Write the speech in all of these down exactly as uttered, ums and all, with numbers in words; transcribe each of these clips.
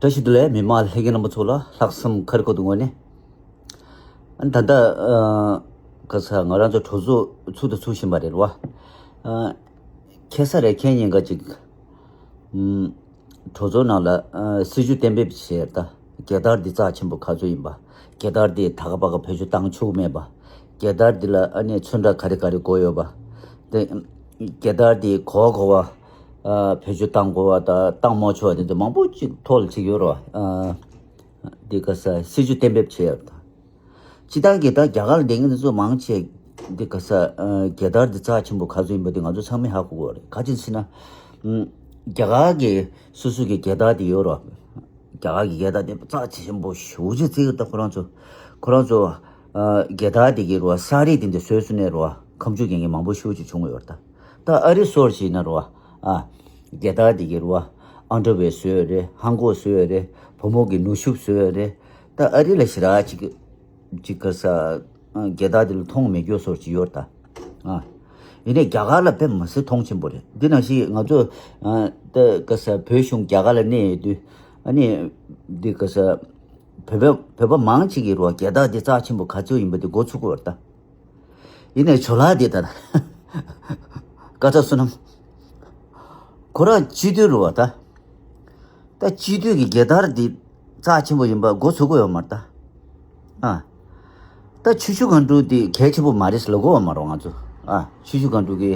བཀྲ་ཤིས་བདེ་ལེགས། མི་མང་ལྷན་རྒྱས་རྣམ་པ་ཚོ་ལ་ལྷག་བསམ་ཁ་རི་ཁ་ཐུག་ངོས་ནས། ཨ་ནི་ད་ལྟ་ཨ་ག་ས་ང་རང་ཚོ་གྲོས་ཚོགས་ཚུགས་དང་ཚུགས་བཞིན་པ་རེད་བ། ཨ་ཁ་སང་རེད། ཁ་ཉིན་ག་ཅིག་ཨམ་གྲོས་ཚོགས་ནང་ལ་ཨ་སྲིད་བྱུས་གཏན་འབེབས་བྱས། ད་རྒྱལ་དར་འདི་རྩ་ཆེན་པོ་ག་ཚོད་ཡིན་པ། རྒྱལ་དར་འདི་ད་ག་པ་ག་བེད་སྤྱོད་བཏང་ཆོག་མེད་པ། རྒྱལ་དར་འདི་ལ་ཨ་ནི་ཚོན་ཁྲ་ག་རེ་ག་རེ་དགོས་ཡོད་པ། དེ་རྒྱལ་དར་འདི་གོ་གོ་བ། ཨ་བེད་སྤྱོད་བཏང་དགོས་པ་དང་བཏང་མ་ཆོག་པ་དེ་ཚོ་མང་པོ་ཅིག་ཐོག་ལ་ཅིག་ཡོད་རེད་བ། ཨ་འདི་ག་ས་སྲིད་བྱུས་གཏན་འབེབས་བྱས་ཡོད་ད། སྤྱིར་བཏང་གི་ད་རྒྱ་གར་ལ་བསྡད་མཁན་དེ་ཚོ་མང་ཆེ་འདི་ག་ས་ཨ་རྒྱལ་དར་འདི་རྩ་ཆེན་པོ་ག་ཚོད་ཡིན་པ་དེ་ང་ཚོ་ཚང་མས་ཧ་གོ་གི་རེད། ག་ཅི་ཟེར་ན། ཨམ་རྒྱ་གར་གི་སོ་སོ་གི་རྒྱལ་དར་དེ་ཡོད་རེད་བ། རྒྱ་གར་གི་རྒྱལ་དར་དེ་རྩ་ཆེན་པོ་ཞེ་པོ་ཅིག་བརྩི་གི་རེད། ད་ཁོ་རང་ཚོ་ཁོ་རང་ཚོ་ཨ་རྒྱལ་དར་དེ་གི་རེད་བ། ས་རིས་དེ་འདྲ་བཟོས་སོང་ན་རེད་བ། ཁ་མཆུ་གྱོན་མཁན་མང་པོ་ཞེ་པོ་ཅིག་བྱུང་ཡོད་རེད་ད། ད་ཨ་རི་སོགས་ཞིག་ན་རེད་བ། ཨ་རྒྱལ་དར་དེ་གི་རེད་བ། ཨན་ཌར་ཝེར་བཟོས་ཡོད་རེད། ལྷམ་གོག་བཟོས་ཡོད་རེད། བུ་མོ་གི་ནུ་ཞབས་བཟོས་ཡོད་རེད། ད་ཨ་རི་ལ་ཞེ་དྲག་ཅིག་ཅིག་ག་ས་ཨ་རྒྱལ་དར་དེ་ལ་མཐོང་མེད་རྒྱུ་སོགས་ཅིག་ཡོད་རེད་ད། ཨ་ཡིན་ནའི་རྒྱ་གར་ལ་དཔེ་མི་སྲིད་མཐོང་ཆེན་པོ་རེད། འདི་ནང་བཞིན་ང་ཚོ་ཨ་ད་ག་ས་བོད་གཞུང་རྒྱ་གར་ལ་གནས་ཡོད་དུས། ཨ་ནི་འདི་ག་ས་བོད་པ་བོད་པ་མང་ཆེ་གི་རེད་བ། རྒྱལ་དར་འདི་རྩ་ཆེན་པོ་ག་ཚོད་ཡིན་པ་འདི་མགོ་ཚོད་ཀྱི་ཡོད་རེད་ད། ཡིན་ནའི་ཇོ་ལགས་འདི་ད་ཀ་ཏ་བསོད་ནམས་ཁོ་རང་སྤྱི་འཐུས་རེད་བ་ད། ད་སྤྱི་འཐུས་ཀྱི་རྒྱལ་དར་འདི་རྩ་ཆེན་པོ་ཡིན་པ་མགོ་ཚོད་ཀྱི་ཡོད་མ་རེད་ད། ཨ་ད་ཆུ་ཤུར་སྒང་དྲུག་འདི་གལ་ཆེན་པོ་མ་རེད་ཟེར་ལབ་ཀྱི་ཡོད་མ་རེད་བ་ང་ཚོ། ཨ་ཆུ་ཤུར་སྒང་དྲུག་གི་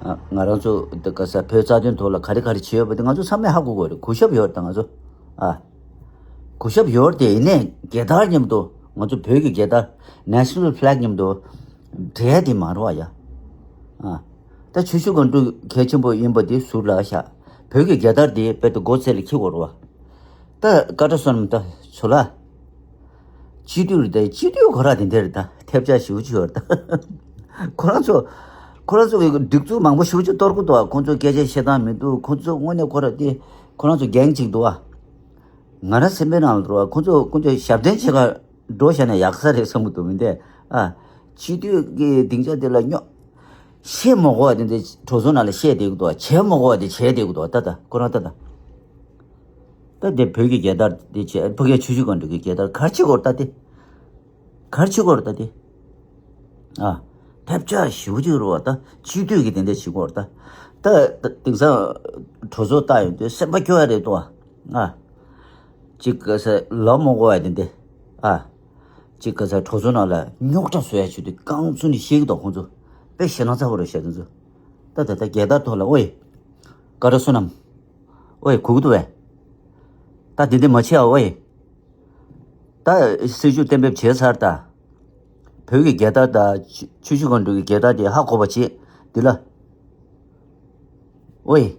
ཨ་ང་རང་ཚོ་འདི་ག་ས་བོད་རྩ་དོན་ཐོག་ལ་ག་རེ་ག་རེ་བྱས་ཡོད་པ་དེ་ང་ཚོ་ཚང་མས་ཧ་གོ་གི་ཡོད་རེད། གུས་ཞབས་ཡོད་རེད་ད་ང་ཚོ། ཨ་གུས་ཞབས་ཡོད་རེད་དེ། ཡིན་ནའི་རྒྱལ་དར་མཉམ་དུ་ང་ཚོ་བོད་ཀྱི་རྒྱལ་དར་National Flag མཉམ་དུ་འབྲལ་དེ་མ་རེད་བ་ཡ། ཨ་ད་ཆུ་ཤུར་སྒང་དྲུག་གལ་ཆེན་པོ་ཡིན་པ་དེ་ཟུར་ལ་བཞག་བོད་ཀྱི་རྒྱལ་དར་དེ་དཔེ་དེ་མགོ་རྩེ་ལ་འཁྱེར་དགོས་རེད་བ། ད་ཀ་ཏ་བསོད་ནམས་ད་ཇོ་ལགས། སྤྱི་འཐུས་རེད་ད། སྤྱི་འཐུས་ཁོ་རང་དེ་འདྲ་རེད་ད། ཐེབས་ཆག་ཞེ་པོ་ཅིག་ཡོད་རེད་ད། ཁོ་རང་ཚོ་ཁོ་རང་ཚོ་གི་སྒྲིག་འཛུགས་མང་པོ་ཞེ་པོ་ཅིག་གཏོར་གི་འདུག་བ། ཁོ་ཚོ་སྐད་ཆ་བཤད་སྟངས་མི་འདུག་ཁོ་ཚོ་དངོས་གནས་ཁོ་རང་དེ་ཁོ་རང་ཚོ་འགན་ཅིག་འདུག་བ། ང་རང་སེམས་པའི་ནང་ལ་འགྲོ་བ། ཁོ་ཚོ་ཁོ་ཚོ་ཞབས་བརྟན་བྱེད་ག་འགྲོ་བཞག་ན་ཡག་ས་རེད་བསམ་གི་འདུག་མི་འདུག་ཨ་སྤྱི་འཐུས་ཀྱི་སྡིངས་ཆ་དེ་ལ་སྙོ། བཤད་མ་དགོས་པ་དེ་འདྲ་གྲོས་ཚོགས་ནང་ལ་བཤད་བསྡད་ཀྱི་འདུག་བ། བྱེད་མ་དགོས་པ་དེ་བྱས་བསྡད་ཀྱི་འདུག་ད་ད་ཁོ་རང་ད་ད། ད་དེ་བོད་ཀྱི་རྒྱལ་དར་དེ་བྱས། ཕ་གིའི་ཆུ་ཤུར་སྒང་དྲུག་གི་རྒྱལ་དར་ག་རེ་བྱེད་ཀྱི་ཡོད་རེད་ད་དེ། ག་རེ་བྱེད་ཀྱི་ཡོད་རེད་ད་དེ། ཨ་ཐབས་ཆག་ཞེ་པོ་ཅིག་རེད་བ་ད། སྤྱི་འཐུས་ཀྱི་དེ་འདྲ་བྱེད་ཀྱི་ཡོད་རེད་ད། ད་ད་དེང་སང་གྲོས་ཚོགས་བལྟ་ཡོང་དུས་སེམས་པ་སྐྱོ་ཡ་རེད་དོ། ཨ་ཅིག་ག་ས་ལབ་མ་དགོས་པ་དེ་འདྲ། ཨ་ཅིག་ག་ས་གྲོས་ཚོགས་ནང་ལ་རྙོག་དྲ་བཟོ་ཡ་བྱེད་དུས་རྐང་བཙུགས་ནས་བཤད་ཀྱི་འདུག་ཁོང་ཚོ་དཔེ་ཞེད་སྣང་ཚ་པོ་རེད་བཤད་དེ་ཚོ། ད་ད་ད་རྒྱལ་དར་ཐོག་ལ་ཨོའི་ཀ་ཏ་བསོད་ནམས། ཨོའི་གུ་གུ་འདུག་བས། ད་འདི་འདི་མ་བྱེད་ཨ་ཨོའི། ད་སྲིད་བྱུས་གཏན་འབེབས་བྱས་ཚར་ད། བོད་ཀྱི་རྒྱལ་དར་དང་ཆུ་ཆུ་ཤུར་སྒང་དྲུག་གི་རྒྱལ་དར་དེ་ཧ་གོ་བ་བྱེད་འདི་ལ། ཨོའི།